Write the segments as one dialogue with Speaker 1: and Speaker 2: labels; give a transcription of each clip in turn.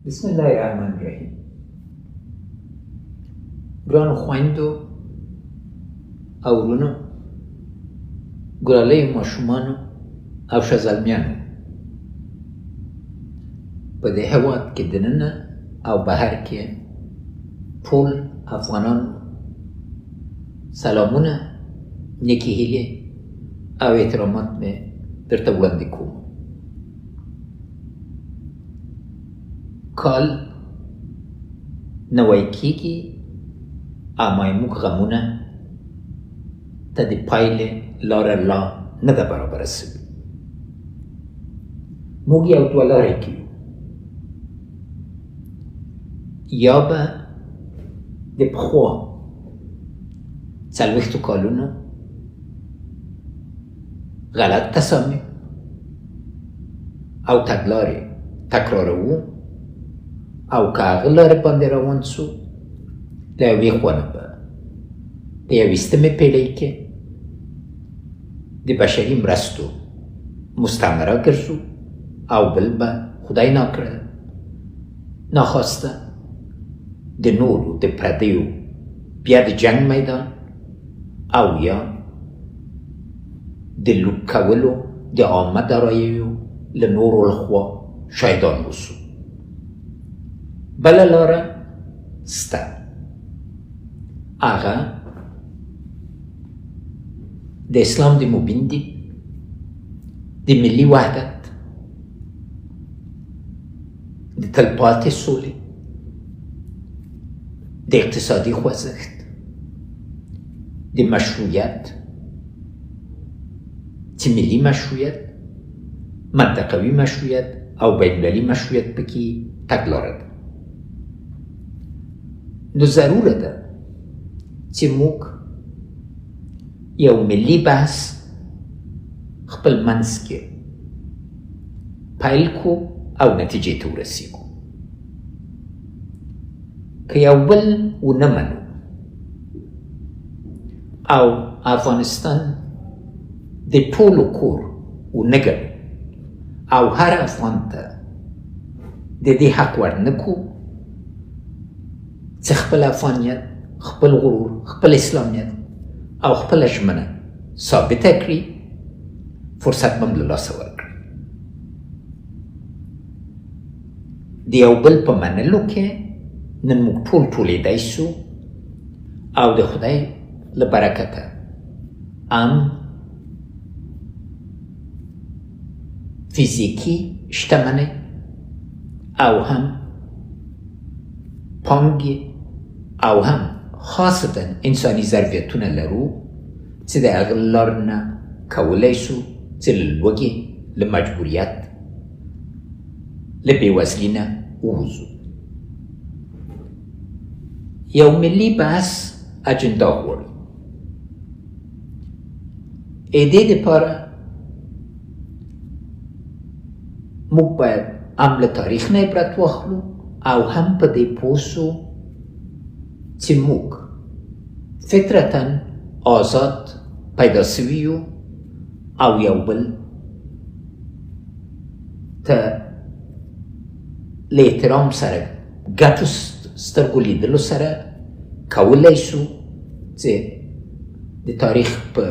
Speaker 1: بسم الله الرحمن الرحیم. ګرانو خویندو او ورونو، ګلالیو ماشومانو او ښځلمیانو، په دې هیواد کې دننه او بهر کې ټول افغانان سلامونه، نیکې هیلې او احترامات مې درته وړاندې کوم. کال نوی کیږي، اما موږ غمونه ته د پایلې لاره لا نه ده برابره سوې. موږ یو دوه لارې کې یو، یا به د پخوا 40 کالونو غلط تصامیم او تګلارې تکراروو، او که هغه لارې باندې روان سو، له یوې خوا نه به په 21مې پېړۍ کې د بشري مرستو مستعمره ګرځو، او بل به خدای ناکړه ناخواسته د نورو د پردیو بیا د جنګ میدان او یا د لوټ کولو د عامه داراییو له نورو لخوا شاهدان اوسو. بله لاره سته، هغه د اسلام د مبین دین، د ملي وحدت، د تلپاتې سولې، د اقتصادي خوځښت، د مشروعیت، چې ملي مشروعیت، منطقوي مشروعیت او بین المللي مشروعیت پکې تګلاره ده. نو ضروره ده چې موږ یو ملي بحث خپل منځ کې پیل کړو او نتیجې ته ورسیږو. که یو بل ونه منو او افغانستان د ټولو کور ونه ګڼو او هر افغان ته د دې حق ورنه کړو چې خپل افغانیت، خپل غرور، خپل اسلامیت او خپله ژمنه ثابته کړي، فرصت به هم له لاسه ورکړي. د یو بل په منلو کې نن موږ ټول ټولېدای سو او د خدای له برکته هم فزیکي شتمنۍ او هم پانګې او هم خاصتا انساني ظرفیتونه لرو چې د هغه لار نه کولی سو چې له لوږې، له مجبوریت، له بېوزلي نه ووځو. یو ملي بحث اجنډا غواړي. دې دپاره موږ باید هم له تاریخ نه عبرت واخلو او هم په دې پوه سو چې موږ فطرتا آزاد پیدا سوي یو او یو بل ته له احترام سره، ګټو سترګو لیدلو سره کولی سو چې د تاریخ په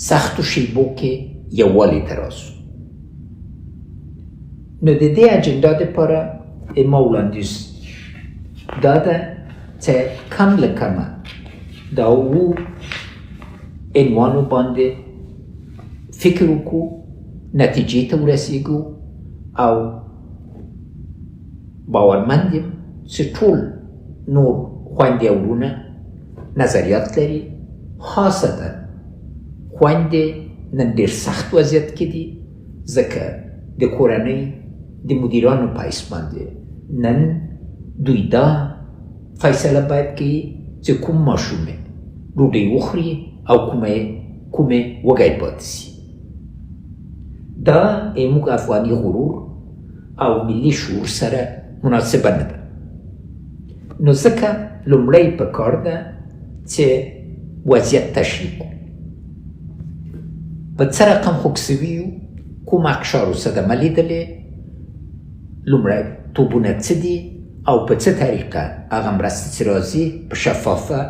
Speaker 1: سختو شیبو کې یووالي ته راسو. نو د دې اجنډا دپاره ما وړاندیز دا ده چې کم له کمه دا اوو عنوانو باندې فکر وکړو، نتیجې ته ورسیږو او باورمند یم چې ټول نور خویندې او وروڼه نظریات لري. خاصتا خویندې نن ډېر سخت وضعیت کې دي، ځکه د کورنۍ د مدیرانو په حیث باندې نن دوی دا فیصله باید کوي چې کوم ماشوم یې ډوډۍ وخوري او کومې وږی پاتې سي. دا موږ افغاني غرور او ملي شعور سره مناسبه نه ده. نو ځکه لومړی په کار ده چې وضعیت تشریح کړو، په څه رقم خوږ سوي یو، کوم اقشارو صدمه لیدلې. لومړی توبونه څه دي او په څه طریقه هغه مرستې چې راځي په شفافه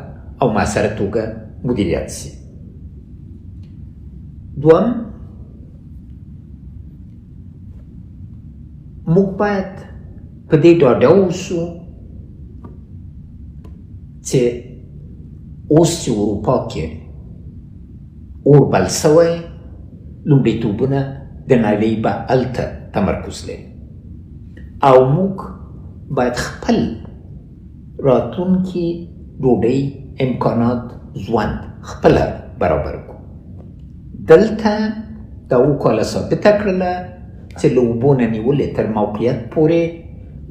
Speaker 1: او موثره توګه مدیریت سي. دوم، موږ باید په دې ډاډه اوسو چې اوس چې اروپا کې اور بل سوی، لومړیتوبونه د نړۍ به هلته تمرکز لري او موږ باید خپل راتلونکي ډوډۍ، امکانات، ژوند خپله برابر کړو. دلته دا اووه کاله ثابته کړله چې له اوبو نه نیولې تر موقعیت پورې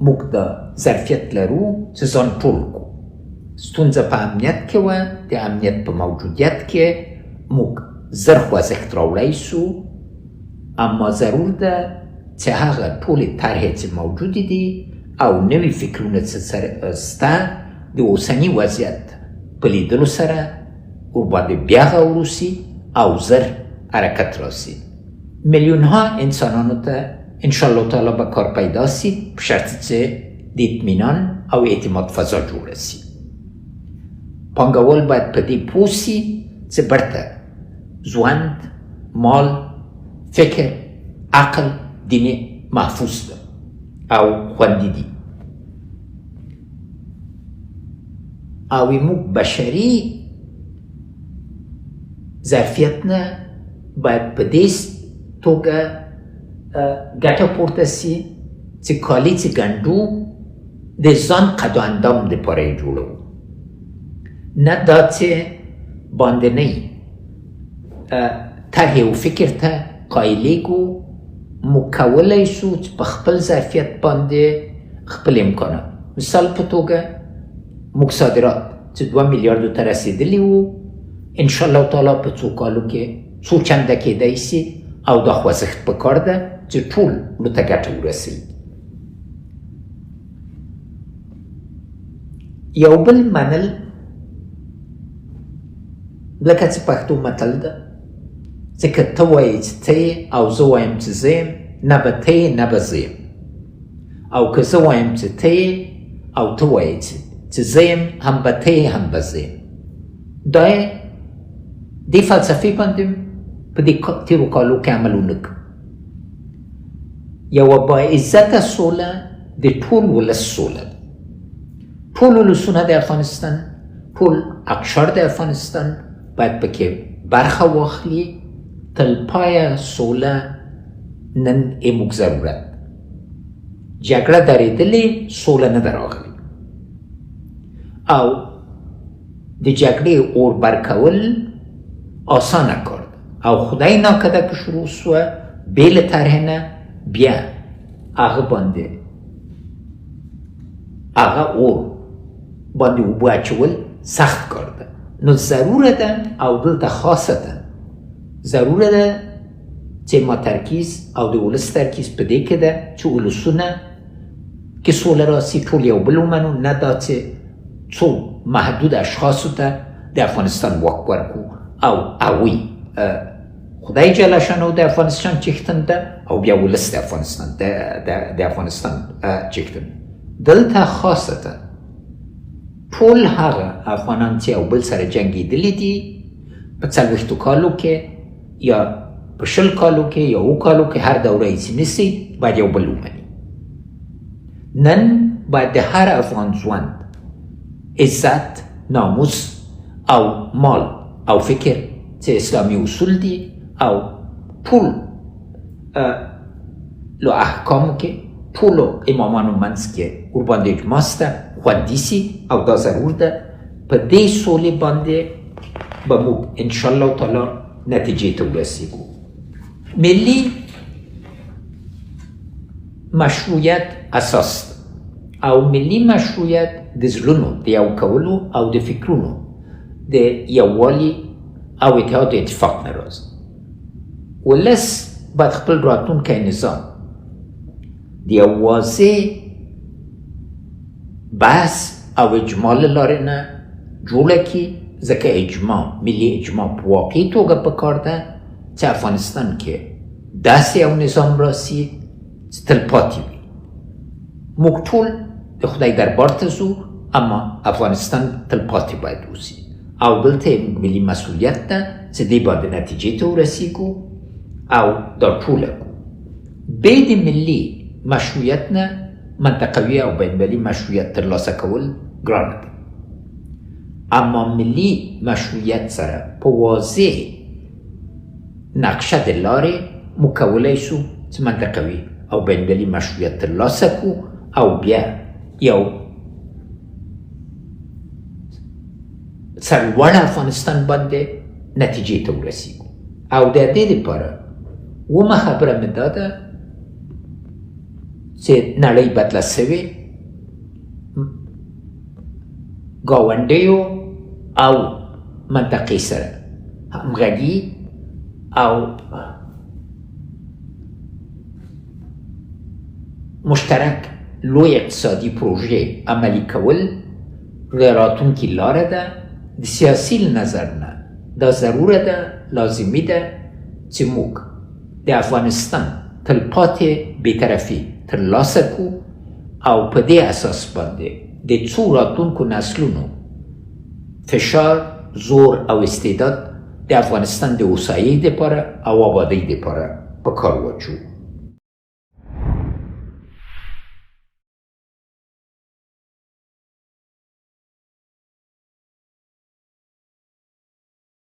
Speaker 1: موږ دا ظرفیت لرو چې ځان ټول کړو. ستونزه په امنیت کې وه، د امنیت په موجودیت کې موږ زر خوځښت راوړی سو، اما ضرور ده چې هغه ټولې طرحې چې موجودې دي او نوي فکرونه چې سته د اوسني وضعیت په لیدلو سره ورباندې بیا غور وسي او زر حرکت راسي. میلیونها انسانانو ته ان شاء الله تعالی به کار پیدا سي، په شرط چې د اطمینان او اعتماد فضا جوړه سي. پانګوال باید په دې پوه سي چې بیرته ژوند، مال، فکر، عقل، دیني محفوظ ده او خوندي دي. او موږ بشري ظرفیت نه باید په دې توګه ګټه پورته سي چې کالي چې ګنډو د ځان قد و اندام دپاره یې جوړوو، نه دا چې باندنۍ طرحې او فکر ته قایلېږو. موږ کولی شو چې په خپل ظرفیت باندې خپل امکانات، مثال په توګه موږ صادرات چې 2 میلیاردو ته رسېدلي وو، ان شاء الله تعالی په څو کالو کې څو چنده کېدای سي او دا خوځښت په کار ده چې ټول ته ګټه ورسوي. یو بل منل، لکه چې پښتو متل ده چې که ته وایې چې ته یې او زه وایم چې زه یم، نه به ته یې نه به زه یم، او که زه وایم چې ته یې او ته وایې چې زه یم، هم به ته یې هم به زه یم. دا دې فلسفې باندې په دې تېرو کالو کې عمل ونه کړ. یوه باعزته سوله د ټول ولس سوله ده. ټول ولسونه د افغانستان، ټول اقشار د افغانستان باید پکې برخه واخلي. تلپایه سوله نن یې موږ ضرورت. جګړه درېدلې، سوله نه ده راغلې او د جګړې اور برکول اسانه کار ده او خدای ناکده که شروع سوه بې له طرحې نه بیا هغه باندې هغه اور باندې اوبه اچول سخت کار ده. نو ضروره ده او دلته خاصتا ضروره ده چې ما ترکیز او د ولس ترکیز په دې کې ده چې ولسونه کې سوله راسي، ټول یو بل ومنو، نه دا چې څو محدود اشخاصو ته د افغانستان واک ورکو او هغوی خدای جل شانه د افغانستان چښتن ده او بیا ولس د افغانستان د افغانستان چښتن. دلته خاصتا ټول هغه افغانان چې یو بل سره جنګېدلي دي په 40 کالو کې یا په 20 کالو کې یا 7 کالو کې، هر دوره یې چې نیسي باید یو بل ومني. نن باید د هر افغان ژوند، عزت، ناموس او مال او فکر چې اسلامي اصول دي او ټول له احکامو کې ټولو امامانو منځ کې ورباندې اجماع سته خوندي سي او دا ضرور ده. په دې سولې باندې به موږ ان شاء الله تعالی نتیجې ته ورسېږو. ملي مشروعیت اساس ده او ملي مشروعیت د زړونو د یو کولو او د فکرونو د یووالي او اتحاد اتفاق نه راځي. ولس باید خپل راتلونکی نظام د یو واضح بحث او اجماع له لارې نه جوړه کړي، ځکه اجماع، ملي اجماع په واقعي توګه په کار ده چې افغانستان کې داسې یو نظام راسي چې تلپاتې وي. موږ ټول د خدای دربار ته ځو، اما افغانستان تلپاتې باید اوسي او دلته یې ملي مسوولیت ده چې دې باندې نتیجې ته ورسیږو او دا ټوله کو. بې د ملي مشروعیت نه منطقوي او بین المللي مشروعیت ترلاسه کول ګرانه ده، اما ملي مشروعیت سره په واضح نقشه د لارې موږ کولی شو چې منطقوي او بین المللي مشروعیت ترلاسه کړو او بیا یو سرلوړ افغانستان باندې نتیجې ته ورسیږو. او د دې لپاره اومه خبره مې دا ده چې نړۍ بدله سوې، ګاونډیو او منطقې سره همغږي او مشترک لوی اقتصادي پروژې عملي کول د راتلونکي لاره ده. د سیاسي نظر نه دا ضروره ده، لازمي ده چې موږ د افغانستان تلپاتې بېطرفي ترلاسه کړو او په دې اساس باندې د څو راتلونکو نسلونو فشار، زور او استعداد د افغانستان د هوسایۍ لپاره او آبادۍ لپاره په کار واچوو.